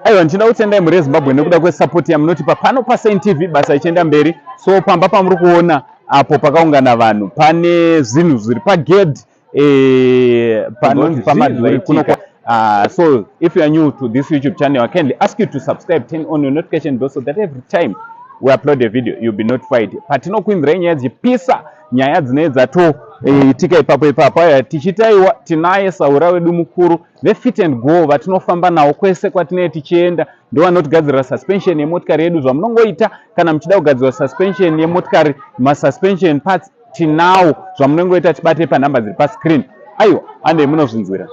Aiwa, ndichida kutendai mhuri yeZimbabwe nekuda kwesapoti yamunotipa pano paSaint TV, basa ichienda mberi. So pamba pamuri kuona apo pakaungana vanhu pane zvinhu zviri pagedhi panonzi pamadhuri kuno. So if you are new to this YouTube channel, I kindly ask you to subscribe, turn on your notification bell so that every time we upload a video you'll be notified. Patinokuinzirai nyaya dzichipisa, nyaya dzinenge dzatoitika ipapo ipapo. Aya tichitaiwa tinaye saura wedu mukuru veFit and Go vatinofamba nawo kwese kwatinenge tichienda, ndo vanotigadzirira suspension yemotikari yedu. Zvamunongoita kana muchida kugadzirwa suspension yemotikari, masuspension parts tinawo, zvamunongoita tibate panhamba dziri pascreen. Aiwa, andei munozvinzwira.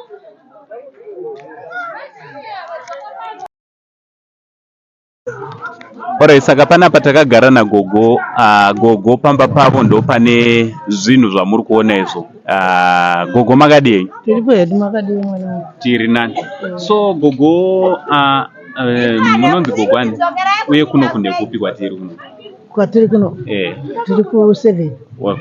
Alright, saka panapa takagara nagogo. Gogo pamba pavo ndo pane zvinhu zvamuri kuona izvo. Gogo, makadii? Tiripo hedu, makadii mwana wangu? Tiri nani. So gogo, munonzi gogo ani, uye kuno kundekupi kwatiri kuno? Kwatiri kuno? Eh. Tiri ku7.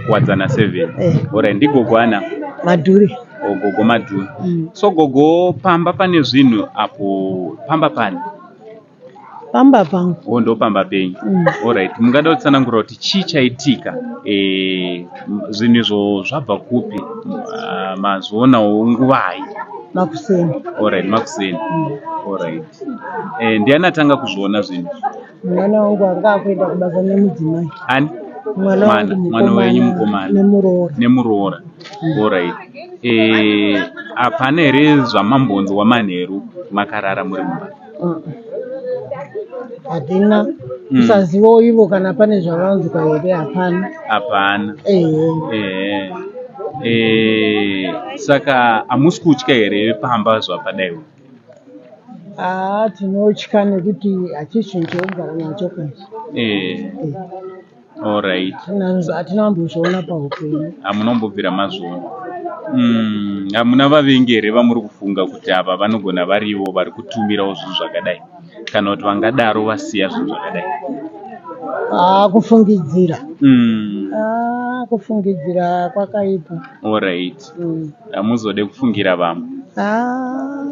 Kuwadzana 7. Eh. Alright, ndigogo ana Madhuri. O, gogo Madhuri. Mm. So gogo, pamba pane zvinhu apo, pamba pani? Pamba pangu. O, ndo pamba penyu? Mm. Alright, mungada kutsanangura kuti chii chaitika? Zvinhu izvo zvabva kupi? Mazvionawo nguvai? Makuseni. Alright, makuseni. Alright, ndiani atanga kuzviona zvinhu? Mwana wangu anga akuenda kubasa nemudzimai. Ani? Mwana wangu. Mwana wenyu mukomana? Nemuroora. Nemuroora, alright. Hapana here zvamambonzwa manheru makarara muri mumba? Hatina. Kusazivawo ivo kana pane zvavanzwa here, hapana. Hapana. Ehe. Saka hamusi kutya here pamba zvapadaiwo? Haa, tinotya nekuti hachisi chinhu chekugara nacho kachi. Alright. Hatina kumbozviona paupenyu. Hamunombobvira mazviona. Hamuna vavengi here vamuri kufunga kuti ava vanogona varivo vari kutumirawo zvinhu zvakadai, kana kuti vangadaro vasiya zvinhu zvakadai? Haa, kufungidzira. Haa, kufungidzira kwakaipa. Alright. Hamuzode kufungira vamwe. Haa.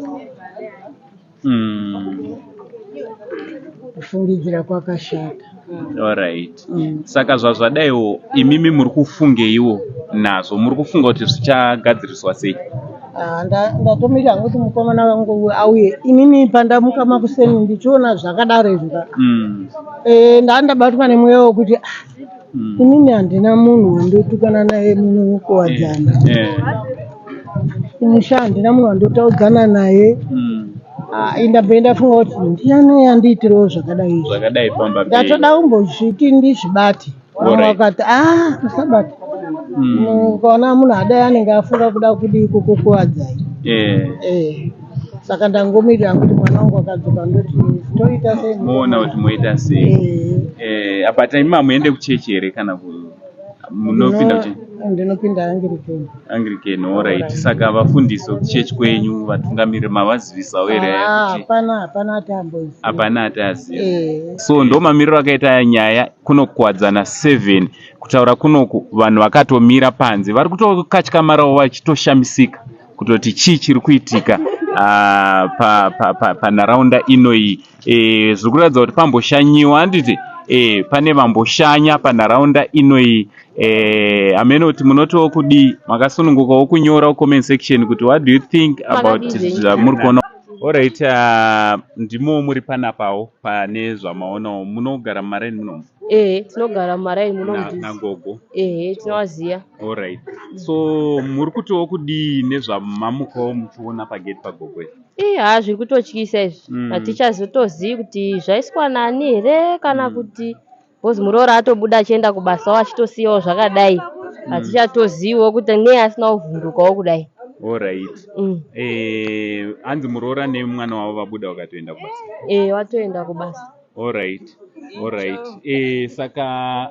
Kufungidzira kwakashata. Alright. Saka zvazvadaiwo, imimi muri kufungeiwo nazvo? Muri kufunga kuti zvichagadziriswa sei? Ah, ndatomirira hangu kuti mukomana wangu auye. Inini pandamuka makuseni ndichiona zvakadaro izvi ka, ndandabatwa nemweya wekuti ah, inini handina munhu wandotukana naye muno Kuwadzana. Kumusha handina munhu wandotaudzana naye. Ah, indabve ndafunga kuti ndiani andiitirewo zvakadai izvi. Zvakadai pamba penyu. Ndatoda kumbozviti ndizvibate, vamwe vakati, "Ah, usabata." Ukaona munhu adai anenge afunga kuda kudii, kukukuwadzai. Saka ndangomirira kuti mwana wangu akadzoka ndoti toita sei. Moona kuti moita sei. Eh. Apa imi hamuende kuchechi here, kana munopinda kuchechi? Ndinopinda Anglican. Anglican, alright. Saka vafundisi vekuchechi kwenyu, vatungamiriri, mavazivisawo here? Ah, kuti hapana, hapana ati amboziva. Hapana ati aziva. Eh. So ndo mamiriro akaita nyaya kuno Kuwadzana 7. Kutaura kunoku vanhu vakatomira panze vari kutokatyamarawo vachitoshamisika kutoti chii chiri kuitika panharaunda inoyi. Zviri kuratidza kuti pamboshanyiwa, handiti? Pane vamboshanya panharaunda inoyi. Hameno kuti munotiwo kudii. Makasunungukawo kunyora comment section kuti what do you think about Makadii? zvamuri kuona. Alright, ndimo muri panapawo pane zvamaonawo. Munogara mumaraini munomu? Ehe, tinogara mumaraini muno mudhuze. Nagogo? Ehe, tinovaziva. Alright, so muri kutiwo kudii nezvamamukawo muchiona pagate pagogo izvi? Ii, haa, zviri kutotyisa izvi. Hatichazotozivi kuti zvaiswa nani here kana kuti because muroora atobuda achienda kubasawo achitosiyawo zvakadai. Hatichatoziviwo kuti nei asina kuvhundukawo kudai. Alright. Hanzi muroora nemwana wavo vabuda vakatoenda kubasa? Eh, vatoenda kubasa. Alright. Saka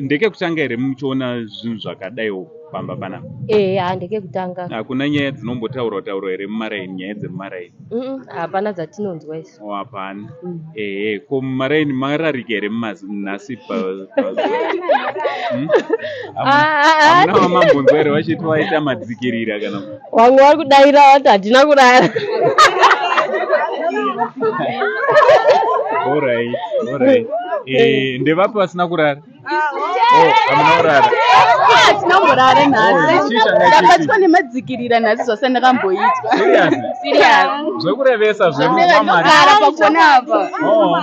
ndekekutanga here muchiona zvinhu zvakadaiwo pamba panapa? Ehe, haa, ndekekutanga. Hakuna nyaya dzinombotaurwa taurwa here mumaraini, nyaya dzemumaraini? Hapana dzatinonzwa isu. O, hapana. Ehe, ko mumaraini mararika here nhasi? Ah, ah, ah. Hamuna vamambonzwa here vachiti vaita madzikirira kana Vamwe vari kudaira vati hatina kurara. Alright, alright. Eh, ndevapi vasina kurara? Oh, hamuna kurara. Tinomborara Oh, nhasi. chii changa chichi? Ndabatwa nemadzikirira nhasi zvose ndakamboitwa. Seriously? Serious. Zvekurevesa zvemari. Ndogara pakona apa. Oh,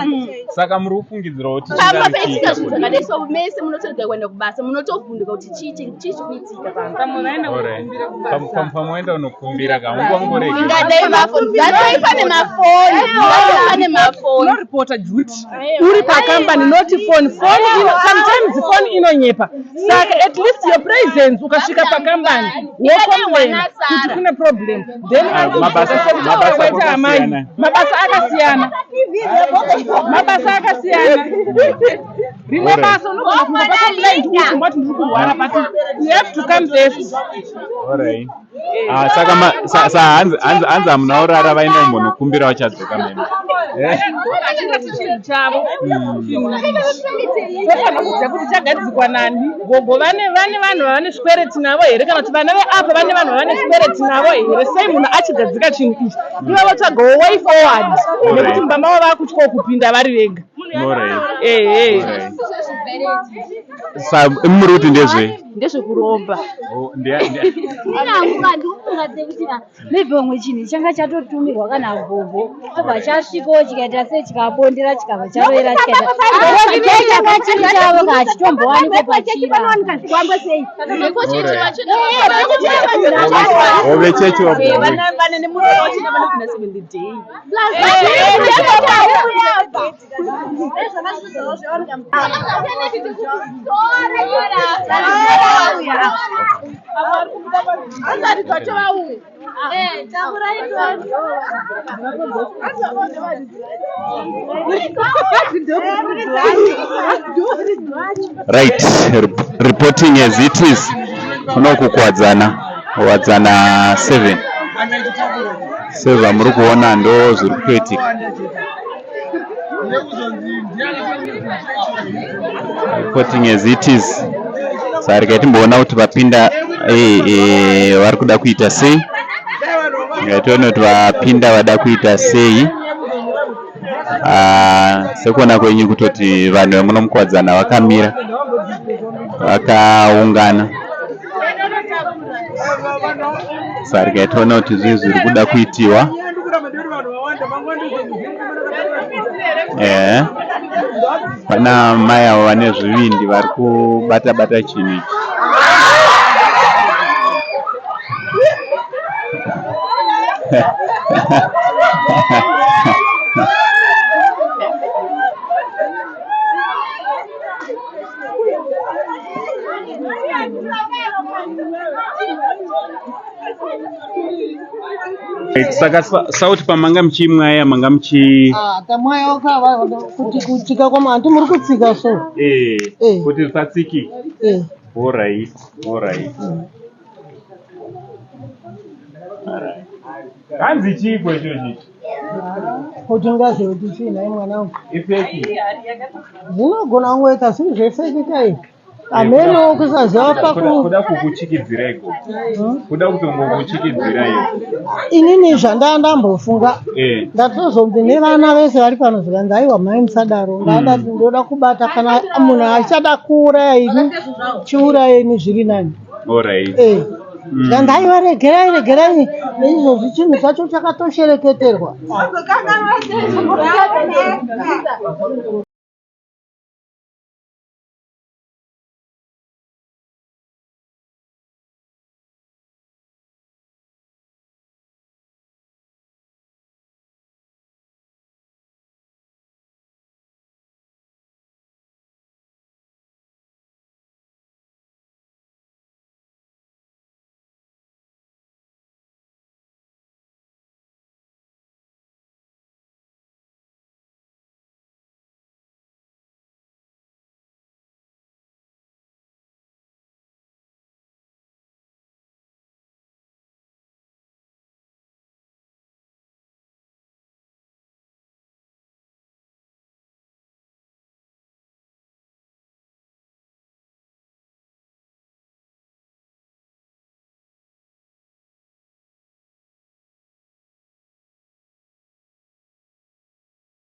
saka muri kufungidzira kuti Pamba chingari paitika chii zvinhu zvakadai so mese munotorega kuenda kubasa munotovhunduka kuti chii chii chikuitika pamba. Alright. Pamwe waenda unokumbira ka ungwangorege. Ingadai mafoni. Ngatoi pane mafoni. Ngatoi pane mafoni. Unoripota duty uri pakambani, not phone. Phone ino, sometimes phone inonyepa, saka at least your presence, ukasvika pakambani wocomplain kuti kune problem, then Ah, mabasa waita amai. akasiyana. Mabasa akasiyana, mabasa akasiyana. Rimwe basa unogona kungopa complaint uchimboti ndiri kurwara, but you have to come first. Alright. Ah, saka hanzi hamuna kurara, vaenda kumbonokumbira, vachadzoka mene. Eh? Achingati chinhu chavo tofanira kuziva kuti chagadzikwa nani. Gogo vane vanhu vavane zvikwereti navo here, kana kuti vana veapa vane vanhu vavane zvikwereti navo here? Sei munhu achigadzika chinhu ichi? Ivo votsvagawo way forward, nekuti mumba mavo vakutyawo kupinda vari vega. Alright. Ehe. Alright. Sa muri kuti ndezvei? Ndezvekuromba. Oh, ndiya- Inanguva ndikufunga sekuti maybe vamwe chinhu changa chatotumirwa kana gogo, chobva chasvikawo chikaita sei, chikabondera, chikabva charoera, chikaita changa chiri chavo kachitombowanikwa pachira. Oh, vechechi wabva. Vana nemuroora wachina vanogona seventh day. Right, reporting as it is kunoku Kuwadzana, Kuwadzana 7. Sezvamuri kuona, ndo zviri kutoitika. Reporting as it is. Saka regai timboona kuti vapinda vari kuda kuita sei. Regai tione kuti vapinda vada kuita sei. Ah, sekuona kwenyu kutoti vanhu vemuno muKuwadzana vakamira vakaungana. Saka regai tione kuti zvii zviri kuda kuitiwa. Pana mai avo vane zvivindi vari kubata bata chinhu ichi. Saka sauti pamanga muchimwaya, manga muchi Ah, tamwaya kava kuti kutsika kwama handi muri kutsika so. Kuti risatsiki. Eh. Alright. Hanzi chiiko ichochi? Kuti ngazive kuti chii nhai mwanangu. Ifake. Zvinogona kungoita zviri zvefake kai, hameno kusaziva paku. Kuda kukuchikidzira iko, kuda kutongokuchikidzira iyo. Inini zvandaa ndambofunga, ndatozonzi nevana vese vari pano, zvikanzi aiwa mai, musadaro. Ndandati ndoda kubata kana munhu achada kuuraya ini, chiuraya ini, zviri nani. Eh. Zvikanzi aiwa, regerai, regerai, izvozvi chinhu chacho chakatoshereketerwa.